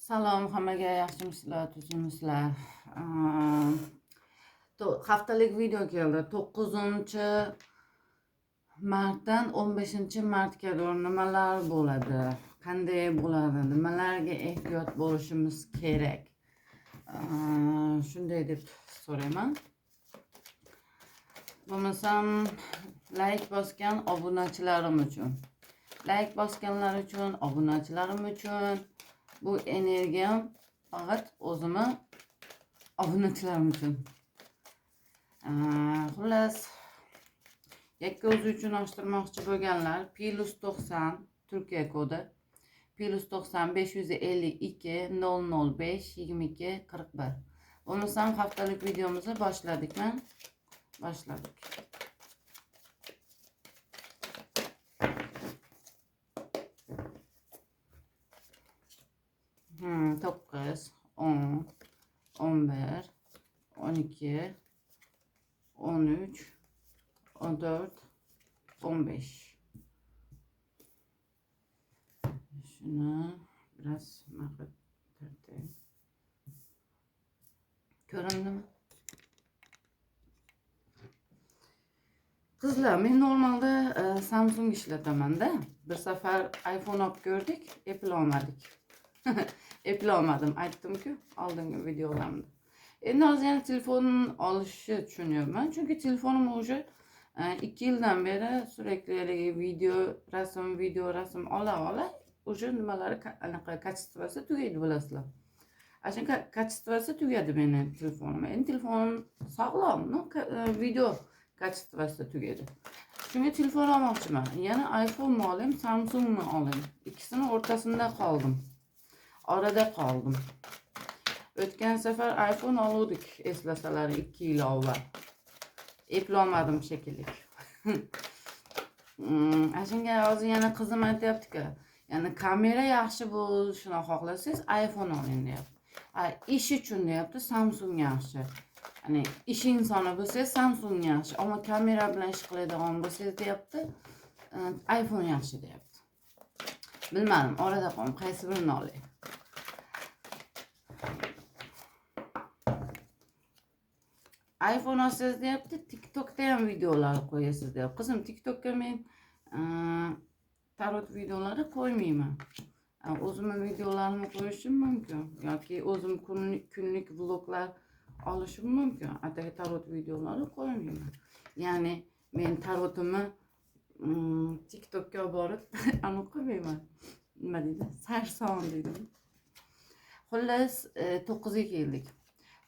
Salom hammaga, yaxshimisizlar, tuzukmisizlar? Haftalik video keldi. 9-martdan 15-martga nimalar bo'ladi? Qanday bo'ladi? Nimalarga ehtiyot bo'lishimiz kerak? Shunday deb so'rayman. Bo'lmasam like bosgan obunachilarim uchun. Like bosganlar uchun, obunachilarim uchun bu energiyam faqat o'zimni obunachilarim uchun. Xullas, yakka o'zi uchun ochtirmoqchi bo'lganlar +90 Turkiya kodi +90 552 005 22 41. Bo'lmasam haftalik videomizni boshladikmi? Boshladik. 9, 10, 11, 12, 13, 14, 15. Shuni biraz tortayim. Ko'rindimi? Qizlar, men normalda Samsung ishlataman-da. Bir safar iPhone olib ko'rdik, Apple olmadik. Apple olmadim, aytdim-ku oldingi videolarımda. Endi hozir yana telefon olishni tushunyapman. Chunki telefonim уже 2 yildan beri sürekli haligi video, rasm, video, rasm ola-ola уже nimalari anaqa kачествоsi tugaydi, bilasizlar. Ana shu kачествоsi tugadi meni telefonim. Endi telefonim sog'lom, no, video kачествоsi tugadi. Shunga telefon olmoqchiman. Yana iPhone'mi olayim, Samsung'mi olayim? Ikkisini o'rtasida qoldim. Orada qoldim. O'tgan safar iPhone oluvdik, eslasalar 2 yil avval. Eplolmadim shekilli. Ana shunga hozir yana qizim aytyapti-ku, ya'ni kamera yaxshi bo'lishini xohlasangiz iPhone oling deyapti. Ish uchun deyapti, Samsung yaxshi. Ya'ni ish insoni bo'lsangiz Samsung yaxshi, ammo kamera bilan ish qiladigan bo'lsangiz deyapti, iPhone yaxshi deyapti. Bilmadim, orada qoldim, qaysi birini olay. iPhone olsangiz deyapti, TikTokda ham videolar qo'yasiz deyapti. Qizim, TikTokka men tarot videolari qo'ymayman. O'zimni videolarimni qo'yishim mumkin yoki o'zim kunlik vloglar olishim mumkin. Atigi tarot videolari qo'ymayman. Ya'ni men tarotimni TikTokka olib borib anaqa qilmayman. Nima deydi? Sarson deydimi? Xullas, 9ga keldik.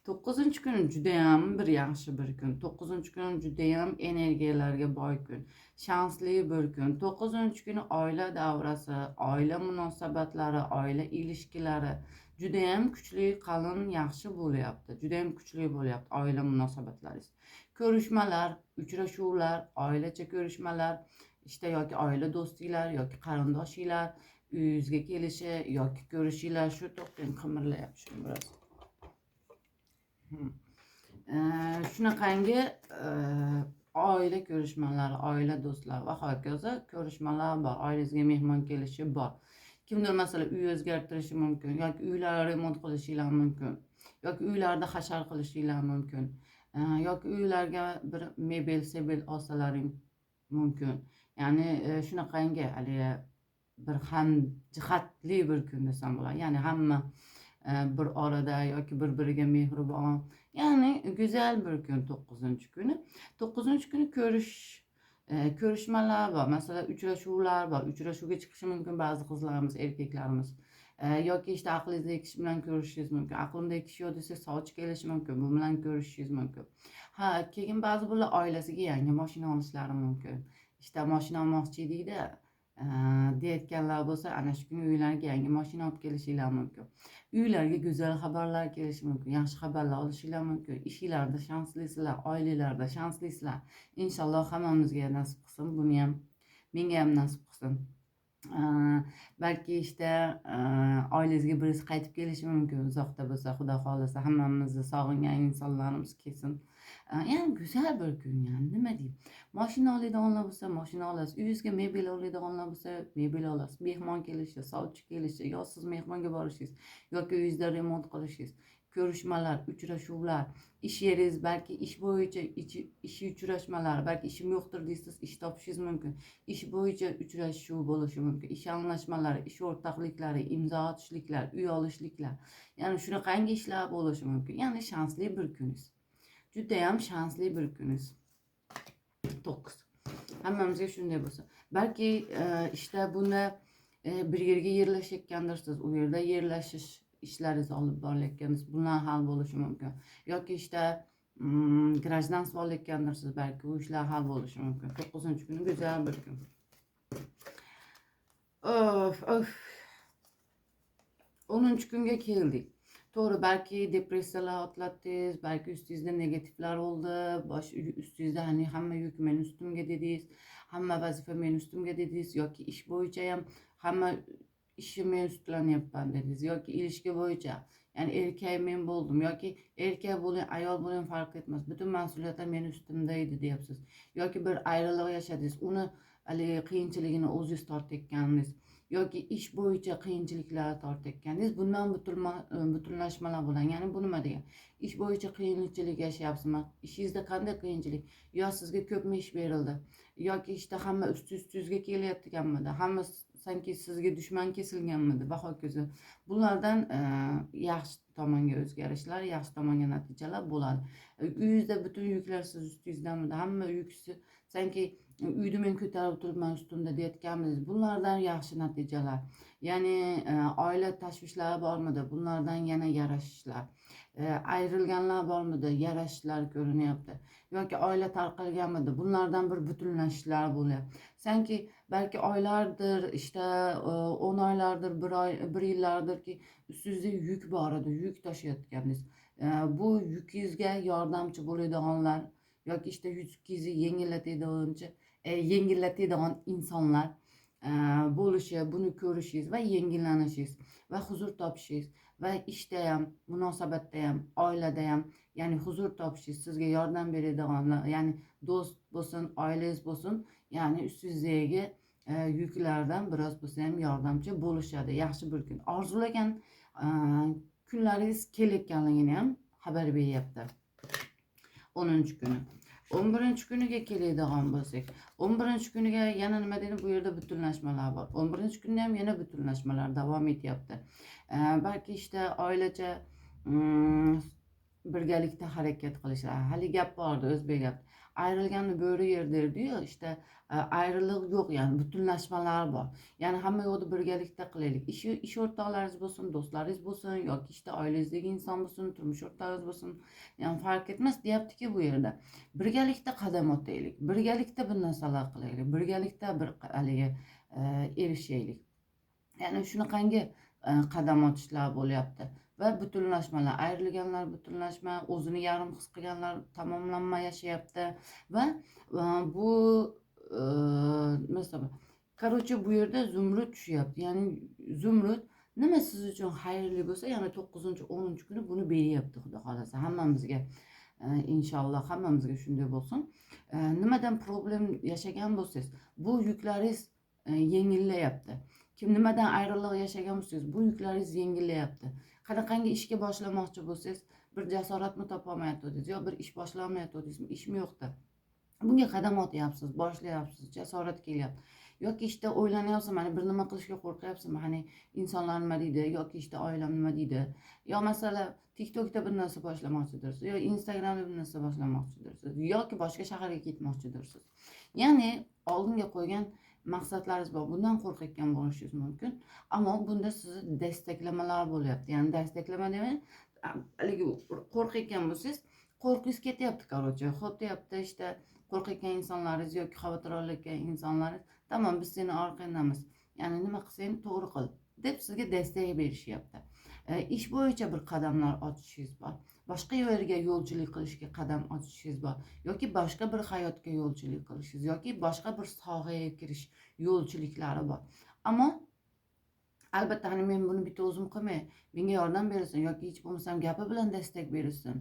9-kun judayam bir yaxshi bir kun. 9-kun judayam energiyalarga boy kun. Shansli bir kun. 9-kuni oila davrasi, oila munosabatlari, oila ilishkilari judayam kuchli, qalin, yaxshi bo'lyapti. Judayam kuchli bo'lyapti oila munosabatlaringiz. Ko'rishmalar, uchrashuvlar, oilacha ko'rishmalar, işte yoki oila do'stinglar yoki qarindoshinglar uyingizga kelishi yoki ko'rishinglar, shu to'xtang, qimirlayapti shuni biroz. Shunaqangi oila ko'rishmalari, oila do'stlar va hokazo ko'rishmalar bor. Oilangizga mehmon kelishi bor. Kimdir masalan uy o'zgartirishi mumkin yoki uylar remont qilishinglar mumkin yoki uylarda hashar qilishinglar mumkin. Yoki uylarga bir mebel, sebel olsalaring mumkin. Ya'ni shunaqangi haligi bir ham jihatli bir kun desam bo'ladi. Ya'ni hamma bir orada yoki bir-biriga mehribon. Ya'ni go'zal bir kun 9-kuni. 9-kuni ko'rishmalar bor. Masalan, uchrashuvlar bor. Uchrashuvga chiqishi mumkin ba'zi qizlarimiz, erkaklarimiz. Yoki işte aqlingizdagi kishi bilan ko'rishingiz mumkin. Aqlimdagi kishi yo'q desangiz, sovchi kelishi mumkin. Bu bilan ko'rishingiz mumkin. Ha, keyin ba'zi bular oilasiga yangi mashina olishlari mumkin. İşte mashina olmoqchi edik-da, deyayotganlar bo'lsa, ana shu kuni uylarga yangi mashina olib kelishinglar mumkin. Uylarga go'zal xabarlar kelishi mumkin, yaxshi xabarlar olishinglar mumkin. Ishinglarda shanslisizlar, oilalarda shanslisizlar. Inshaalloh hammamizga nasib qilsin, buni ham menga ham nasib qilsin. Balki işte oilangizga birisi qaytib kelishi mumkin uzoqda bo'lsa, Xudo xohlasa hammamizni sog'ingan insonlarimiz kelsin. Yani güzel bir kun, yani nima diyeyim. Mashina oladiganlar bo'lsa, mashina olasiz. Uyingizga mebel oladiganlar bo'lsa, mebel olasiz. Mehmon kelishi, sovchi kelishi, yo siz mehmonga borishingiz yoki uyingizda remont qilishingiz, ko'rishmalar, uchrashuvlar, ish yeringiz, balki ish bo'yicha ishi uchrashmalar, balki ishim yo'qdir deysiz, ish topishingiz mumkin. Ish bo'yicha uchrashuv bo'lishi mumkin. Ish anglashmalari, ish o'rtoqliklari, imzo otishliklar, uy olishliklar. Ya'ni shunaqangi ishlar bo'lishi mumkin. Ya'ni shansli bir kuningiz. Judayam shansli bir kuningiz. 9. Hammamizga shunday bo'lsin. Balki ishda buni bir yerga yerlashayotgandirsiz, u yerda yerlashish ishlaringiz olib borilayotgandir, bundan hal bo'lishi mumkin. Yoki ishda гражданство olayotgandirsiz, balki u ishlar hal bo'lishi mumkin. 9-kuni go'zal bir kun. Of, of. 10-kunga keldik. To'g'ri, balki depressiyalar otlatdingiz, balki ustingizda negativlar bo'ldi, bosh ustingizda hani hamma yuk meni ustimga dedingiz, hamma vazifa meni ustimga dedingiz yoki ish bo'yicha ham hamma ishni men ustlanyapman dedingiz yoki ilishki bo'yicha, ya'ni erkak men bo'ldim yoki erkak bo'ling, ayol bo'ling farq etmas, butun mas'uliyatlar meni ustimda edi deyapsiz yoki bir ayriliq yashadingiz, uni haligi qiyinchiligini o'zingiz tortayotgandingiz yoki ish bo'yicha qiyinchiliklar tortayotgandingiz, bundan butunlashmalar bo'lgan. Ya'ni bu nima degan? Ish bo'yicha qiyinchilik yashayapsizmi? Ishingizda qanday qiyinchilik? Yo sizga ko'pmi ish berildi yoki ishda hamma usti ustingizga kelayotganmidi, hamma sanki sizga dushman kesilganmidi va hokazo. Bulardan yaxshi tomonga o'zgarishlar, yaxshi tomonga natijalar bo'ladi. Uyingizda butun yuklar siz ustingizdamidi, hamma yuk sanki uyni men ko'tarib turibman ustimda deyotganmiz, bunlardan yaxshi natijalar. Ya'ni oila tashvishlari bormidi, bunlardan yana yarashishlar. Ayrilganlar bormidi, yarashishlar ko'rinyapti yoki oila tarqalganmidi, bunlardan bir butunlashishlar bo'lyapti. Sanki balki oylardir, işte 10 oylardir, bir oy, bir yillardirki ustingizda yuk bor edi, yuk tashiyotgandingiz. Bu yukingizga yordamchi bo'ladiganlar yoki işte yukingizni yengillatadigan insonlar bo'lishi, buni ko'rishingiz va yengillanishingiz va huzur topishingiz va ishda ham, munosabatda ham, oilada ham, ya'ni huzur topishingiz, sizga yordam beradiganlar, ya'ni do'st bo'lsin, oilangiz bo'lsin, ya'ni ustingizdagi yuklardan biroz bo'lsa ham yordamchi bo'lishadi. Yaxshi bir kun, orzulagan kunlaringiz kelayotganligini ham xabar beryapti 10-kuni. 11-kuniga keladigan bo'lsak, 11-kuniga yana nima deydi, bu yerda butunlashmalar bor. 11-kunda ham yana butunlashmalar davom etyapti. Balki işte oilacha birgalikda harakat qilishlar. Hali gap bor edi, o'zbek gap, ayrilganni bo'ri yer derdiyu, işte ayriliq yo'q, ya'ni butunlashmalar bor. Ya'ni hamma yoqda birgalikda qilaylik. Ish o'rtoqlaringiz bo'lsin, do'stlaringiz bo'lsin yoki işte oilangizdagi inson bo'lsin, turmush o'rtog'ingiz bo'lsin, ya'ni farq etmas deyaptiki bu yerda. Birgalikda qadam otaylik, birgalikda bir narsalar qilaylik, birgalikda bir haligi erishaylik. Ya'ni shunaqangi qadam otishlar bo'lyapti va butunlashmalar, ayrilganlar butunlashma, o'zini yarim his qilganlar tamomlanma yashayapti va bu masalan, короче, bu yerda zumrud tushyapti. Ya'ni zumrud nima siz uchun xayrli bo'lsa, ya'ni 9, 10-kuni buni beryapti, Xudo xohlasa hammamizga. Inshaalloh hammamizga shunday bo'lsin. Nimadan problem yashagan bo'lsangiz, bu yuklaringiz yengillayapti. Kim nimadan ayriliq yashagan bo'lsangiz, bu yuklaringiz yengillayapti. Qanaqangi ishga boshlamoqchi bo'lsangiz, bir jasoratmi topolmayotgandingiz yo bir ish boshlolmayotgandingizmi, ishmi yo'qda, bunga qadam otyapsiz, boshlayapsiz, jasorat kelyapti. Yoki ishda o'ylanyapsiz, mana bir nima qilishga qo'rqyapsizmi, hani insonlar nima deydi yoki ishda oilam nima deydi, yo masalan TikTokda bir narsa boshlamoqchidirsiz yo Instagramda bir narsa boshlamoqchidirsiz yoki boshqa shaharga ketmoqchidirsiz. Ya'ni oldinga qo'ygan maqsadlaringiz bor, bundan qo'rqayotgan bo'lishingiz mumkin, ammo bunda sizni destaklamalar bo'lyapti. Ya'ni destaklama demak, haligi qo'rqayotgan bo'lsangiz, qo'rqingiz ketyapti, короче, ho'p deyapti. Işte qo'rqayotgan insonlaringiz yoki xavotir olayotgan insonlaringiz, tamom, biz seni orqangdamiz, ya'ni nima qilsang to'g'ri qil deb sizga destak berishyapti. Ish bo'yicha bir qadamlar otishingiz bor, boshqa yerga yo'lchilik qilishga qadam otishingiz bor yoki boshqa bir hayotga yo'lchilik qilishingiz yoki boshqa bir sohaga kirish yo'lchiliklari bor. Ammo albatta, hani men buni bitta o'zim qilmay, menga yordam bersin yoki hech bo'lmasam gapi bilan destak bersin,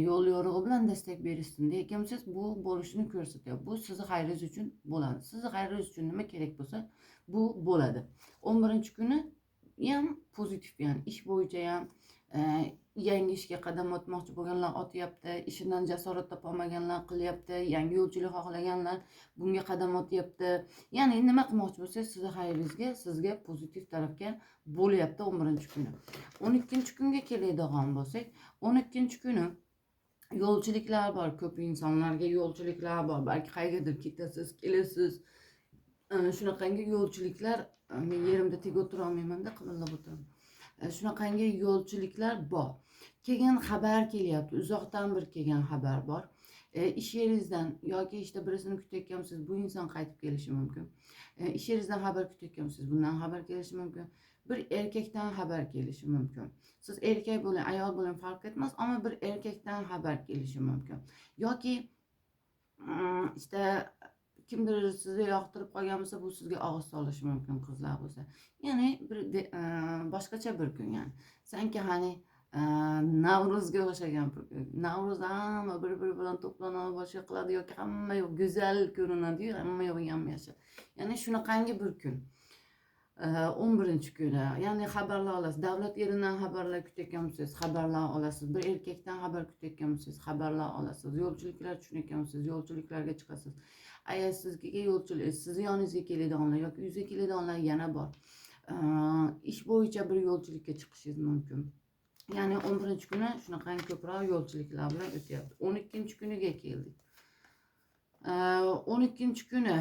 yo'l yo'rig'i bilan destak bersin deyotgansiz, bu bo'lishini ko'rsatyapti. Bu sizni xayringiz uchun bo'ladi. Sizni xayringiz uchun nima kerak bo'lsa, bu bo'ladi. 11-kuni ham pozitiv, ya'ni ish bo'yicha ham yangi ishga qadam otmoqchi bo'lganlar otyapti, ishidan jasorat topolmaganlar qilyapti, yangi yo'lchilik xohlaganlar bunga qadam otyapti. Ya'ni nima qilmoqchi bo'lsangiz, sizni xayringizga, sizga pozitiv tarafga bo'lyapti 11-kuni. 12-kunga keladigan bo'lsak, 12-kuni yo'lchiliklar bor, ko'p insonlarga yo'lchiliklar bor. Balki qayergadir ketasiz, kelasiz. Shunaqangi yo'lchiliklar, men yerimda tik o'tirolmaymanda, qimillab o'tiraman. Shunaqangi yo'lchiliklar bor. Keyin xabar kelyapti, uzoqdan bir kelgan xabar bor. Ish yeringizdan yoki ishda birisini kutayotgansiz, bu inson qaytib kelishi mumkin. Ish yeringizdan xabar kutayotgansiz, bundan xabar kelishi mumkin. Bir erkakdan xabar kelishi mumkin. Siz erkak bo'ling, ayol bo'ling, farq etmas, ammo bir erkakdan xabar kelishi mumkin. Yoki işte kimdir sizni yoqtirib qolgan bo'lsa, bu sizga og'iz solishi mumkin, qizlar bo'lsa. Ya'ni bir boshqacha bir kun, ya'ni. Sanki hani Navruzga o'xshagan bir kun. Navruzda hamma bir-biri bilan to'planadi, boshqa qiladi yoki hamma yoq go'zal ko'rinadi-yu, hamma yoq yam-yashil. Ya'ni shunaqangi bir kun. 11-kuni, ya'ni xabarlar olasiz. Davlat yeridan xabarlar kutayotgan bo'lsangiz, xabarlar olasiz. Bir erkakdan xabar kutayotgan bo'lsangiz, xabarlar olasiz. Yo'lchiliklar tushunayotgan bo'lsangiz, yo'lchiliklarga chiqasiz. Agar sizga yo'lchilik, sizni yoningizga keladiganlar yoki uyingizga keladiganlar yana bor. Ish bo'yicha bir yo'lchilikka chiqishingiz mumkin. Ya'ni 11-kuni shunaqangi ko'proq yo'lchiliklar bilan o'tyapti. 12-kuniga keldik. 12-kuni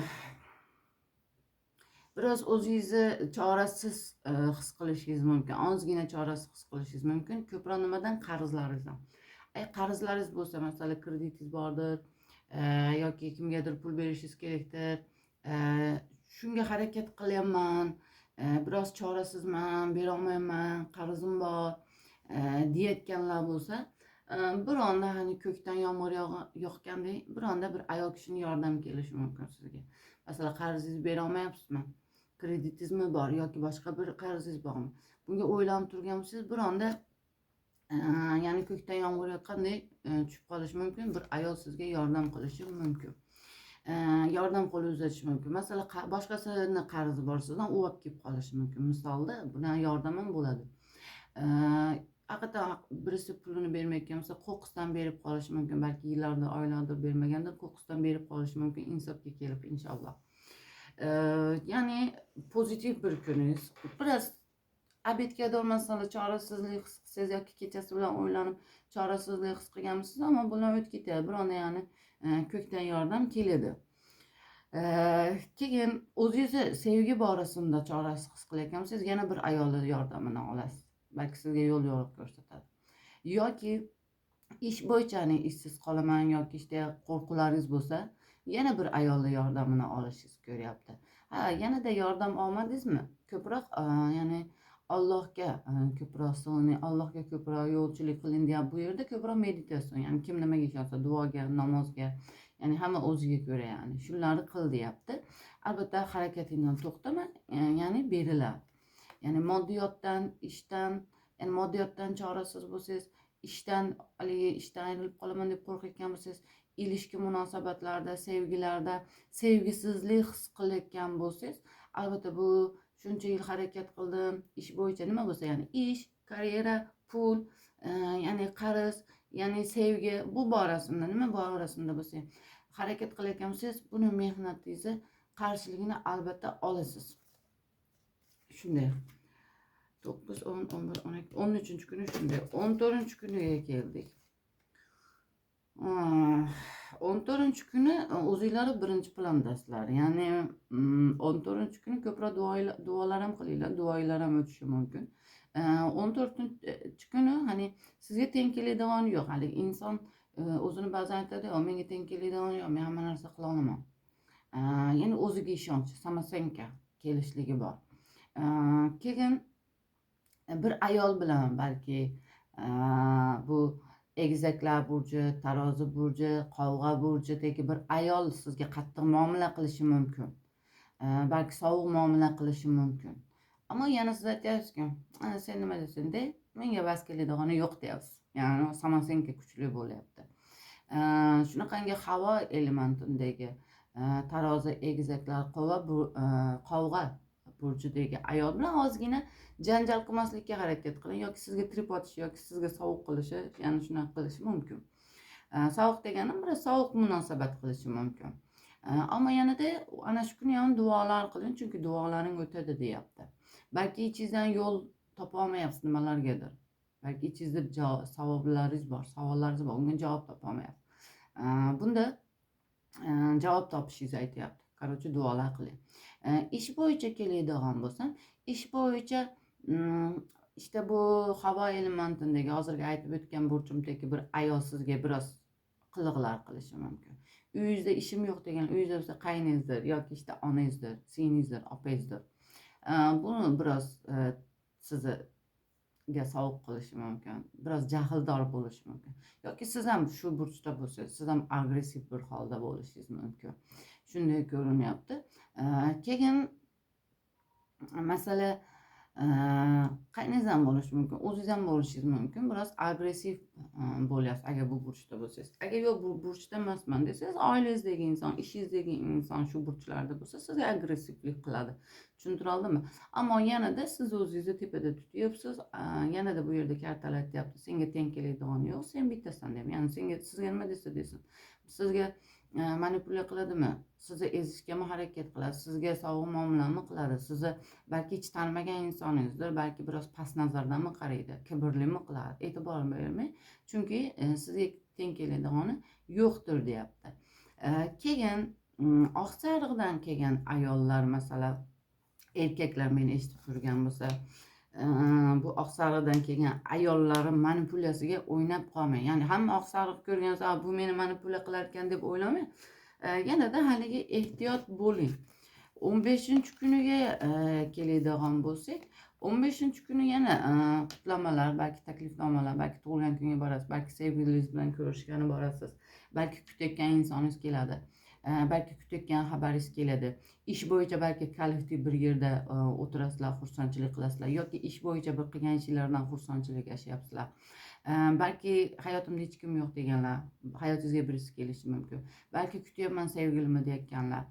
biroz o'zingizni chorasiz his qilishingiz mumkin. Ozgina chorasiz his qilishingiz mumkin. Ko'proq nimadan? Qarzlaringizdan. Ay, qarzlaringiz bo'lsa, masalan, kreditingiz bordir, yoki kimgadir pul berishingiz kerakdir. Shunga harakat qilyapman, biroz chorasizman, berolmayman, qarzim bor, deyayotganlar bo'lsa, bir onda hani ko'kdan yomg'ir yoqqandek, bir onda bir ayol kishini yordami kelishi mumkin sizga. Masalan, qarzingizni berolmayapsizmi? Kreditingizmi bor yoki boshqa bir qarzingiz bormi? Bunga o'ylanib turgan bo'lsangiz, bir onda ya'ni ko'kdan yomg'ir yoqqandek tushib qolishi mumkin. Bir ayol sizga yordam qilishi mumkin. Yordam qo'li uzatishi mumkin. Masalan, boshqasini qarzi bor sizdan, u olib kelib qolishi mumkin. Misolda bundan yordam ham bo'ladi. Haqiqatan birisi pulini bermayotgan bo'lsa, qo'qqisdan berib qolishi mumkin. Balki yillardir, oylardir bermagandir, qo'qqisdan berib qolishi mumkin insofga kelib inshaalloh. Ya'ni pozitiv bir kuningiz. Biroz обед ga masalan chorasizlik his qilsangiz yoki kechasi bilan o'ylanib chorasizlik his qilganmisiz, ammo bular o'tib ketadi. Bir onda ya'ni ko'kdan yordam keladi. Keyin o'zingizni sevgi borasida chorasiz his qilayotgan bo'lsangiz, yana bir ayolni yordamini olasiz. Balki sizga yo'l yo'riq ko'rsatadi. Yoki ish bo'yicha hani ishsiz qolaman yoki ishda qo'rquvlaringiz bo'lsa, yana bir ayolni yordamini olishingiz ko'ryapti. Ha, yanada yordam olmadingizmi? Ko'proq ya'ni Allohga ko'proq sig'ining, Allohga ko'proq yo'lchilik qiling deyapti. Bu yerda ko'proq meditatsion, ya'ni kim nimaga ishonsa, duoga, namozga, ya'ni hamma o'ziga ko'ra, ya'ni shularni qil deyapti. Albatta harakatingdan to'xtama, ya'ni beriladi. Ya'ni moddiyotdan, ishdan, ya'ni moddiyotdan chorasiz bo'lsangiz, ishdan haligi ishdan ayrilib qolaman deb qo'rqayotgan bo'lsangiz, ilishki munosabatlarda, sevgilarda sevgisizlik his qilayotgan bo'lsangiz, albatta bu shuncha yil harakat qildim, ish bo'yicha nima bo'lsa, ya'ni ish, karyera, pul, ya'ni qarz, ya'ni sevgi, bu borasida nima borasida bo'lsa ham harakat qilayotgan bo'lsangiz, buni mehnatingizni qarshiligini albatta olasiz. Shunday. 9, 10, 11, 12, 13-kuni shunday. 14-kuniga keldik. 14-kuni o'zinglar birinchi plandasizlar. Ya'ni 14-kuni ko'proq duolar ham qilinglar, duolar ham o'tishi mumkin. 14-kuni hani sizga teng keladigan yo'q. Haligi inson o'zini ba'zan aytadi, menga teng keladigan yo'q, men hamma narsa qila olaman. Ya'ni o'ziga ishonch, самооценка kelishligi bor. Keyin bir ayol bilan balki bu egizaklar burji, tarozi burji, qovg'a burjidagi bir ayol sizga qattiq muomala qilishi mumkin. Balki sovuq muomala qilishi mumkin. Ammo yana siz aytyapsizki, ana sen nima desan de, menga bas keladigani yo'q deyapsiz. Ya'ni самооценка kuchli bo'lyapti. Shunaqangi havo elementidagi tarozi, egizaklar, qovg'a burjidagi ayol bilan ozgina janjal qilmaslikka harakat qiling, yoki sizga trip otishi, yoki sizga sovuq qilishi, ya'ni shunaqa qilishi mumkin. Sovuq deganim biroz sovuq munosabat qilishi mumkin. Ammo yanada ana shu kuni ham duolar qiling, chunki duolaring o'tadi deyapti. Balki ichingizdan yo'l topa olmayapsiz nimalargadir. Balki ichingizda savollaringiz bor, savollaringiz bor, unga javob topa olmayapsiz. Bunda javob topishingizni aytyapti. Короче, duolar qiling. Ish bo'yicha keladigan bo'lsam, ish bo'yicha işte bu havo elementidagi hozirgi aytib o'tgan burchimdagi bir ayol sizga biroz qiliqlar qilishi mumkin. Uyingizda ishim yo'q degan, uyingizda bo'lsa qayningizdir yoki işte onangizdir, singlingizdir, opangizdir. Buni biroz sizga sovuq qilishi mumkin, biroz jahldor bo'lishi mumkin. Yoki siz ham shu burchda bo'lsangiz, siz ham agressiv bir holda bo'lishingiz mumkin. Shunday ko'rinyapti. Keyin masala qayningiz ham bo'lishi mumkin, o'zingiz ham bo'lishingiz mumkin. Biroz agressiv bo'lyapsiz agar bu burchda bo'lsangiz. Agar yo'q, bu burchda emasman desangiz, oilangizdagi inson, ishingizdagi inson shu burchlarda bo'lsa, sizga agressivlik qiladi. Tushuntira oldimmi? Ammo yanada siz o'zingizni tepada tutyapsiz. Yanada bu yerda kartalar aytyapti, senga teng keladigan yo'q, sen bittasan deb. Ya'ni senga, sizga nima desa desin. Sizga manipulya qiladimi? Sizni ezishgami harakat qiladi? Sizga sovuq muomalami qiladi? Sizni balki hech tanimagan insoningizdir, balki biroz past nazardanmi qaraydi, kibrlimi qiladi? E'tibor bermang, chunki sizga teng keladigani yo'qdir deyapti. Keyin oqsariqdan kelgan ayollar, masalan, erkaklar meni eshitib turgan bo'lsa, bu oqsariqdan kelgan ayollarni manipulyasiga o'ynab qolmang. Ya'ni hamma oqsariq ko'rgan, bu meni manipulya qilar ekan deb o'ylamang. Yanada haligi ehtiyot bo'ling. 15-kuniga keladigan bo'lsak, 15-kuni yana qutlamalar, balki taklifnomalar, balki tug'ilgan kunga borasiz, balki sevgilingiz bilan ko'rishgani borasiz, balki kutayotgan insoningiz keladi. Balki kutayotgan xabaringiz keladi. Ish bo'yicha balki kollektiv bir yerda o'tirasizlar, xursandchilik qilasizlar yoki ish bo'yicha bir qilgan ishinglardan xursandchilik yashayapsizlar. Balki hayotimda hech kim yo'q deganlar, hayotingizga birisi kelishi mumkin. Balki kutyapman sevgilimni deyotganlar,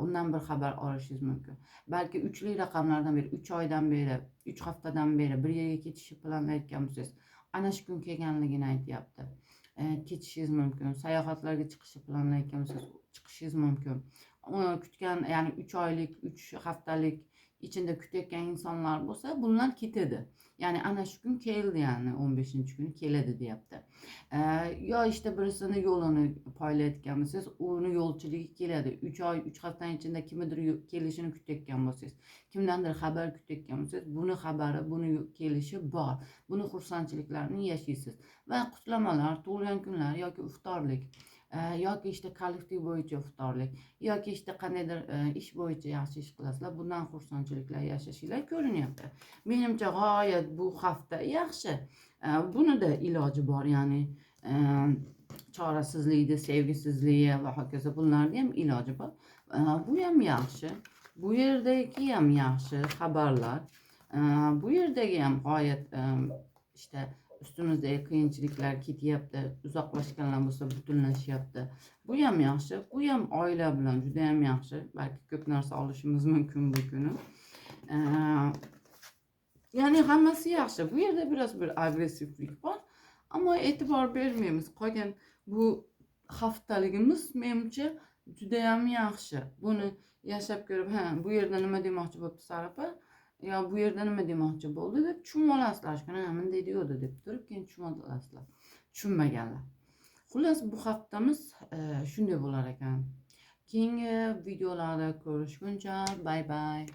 undan bir xabar olishingiz mumkin. Balki uchli raqamlardan beri, 3 oydan beri, 3 haftadan beri bir yerga ketishni planlayotgan bo'lsangiz, ana shu kun kelganligini aytyapti. Ketishingiz mumkin. Sayohatlarga chiqishni planlayotgan bo'lsangiz, chiqishingiz mumkin. Uni kutgan, ya'ni 3 oylik, 3 haftalik ichida kutayotgan insonlar bo'lsa, bunlar ketadi. Ya'ni ana shu kun keldi, ya'ni 15-kuni keladi deyapti. Yo işte birisini yo'lini poylayotgan bo'lsangiz, uni yo'lchiligi keladi. 3 oy, 3 haftaning ichida kimnidir kelishini kutayotgan bo'lsangiz, kimdandir xabar kutayotgan bo'lsangiz, buni xabari, buni kelishi bor. Buni xursandchiliklarini yashaysiz. Va qutlamalar, tug'ilgan kunlar yoki iftorlik, yoki işte kollektiv bo'yicha iftorlik, yoki işte qandaydir ish bo'yicha yaxshi ish qilasizlar, bundan xursandchiliklar yashashinglar ko'rinyapti. Menimcha g'oyat bu hafta yaxshi. Buni-da iloji bor, ya'ni chorasizlikni, sevgisizligi va hokazo, bunlarni ham iloji bor. Bu ham yaxshi. Bu yerdagi ham yaxshi xabarlar. Bu yerdagi ham g'oyat işte ustimizdagi qiyinchiliklar ketyapti, uzoqlashganlar bo'lsa butunlashyapti. Bu ham yaxshi, bu ham oila bilan juda ham yaxshi. Balki ko'p narsa olishimiz mumkin bu kuni. Ya'ni hammasi yaxshi. Bu yerda biroz bir agressivlik bor, ammo e'tibor bermaymiz. Qolgan bu haftaligimiz menimcha juda ham yaxshi. Buni yashab ko'rib, ha, bu yerda nima demoqchi bo'pti Sara opa? Yo bu yerda nima demoqchi bo'ldi deb tushunib olasizlar. Shu kuni bunday deyapti deb turib, keyin tushunib olasizlar. Tushunmaganlar. Xullas, bu haftamiz shunday bo'lar ekan. Keyingi videolarda ko'rishguncha, bye bye.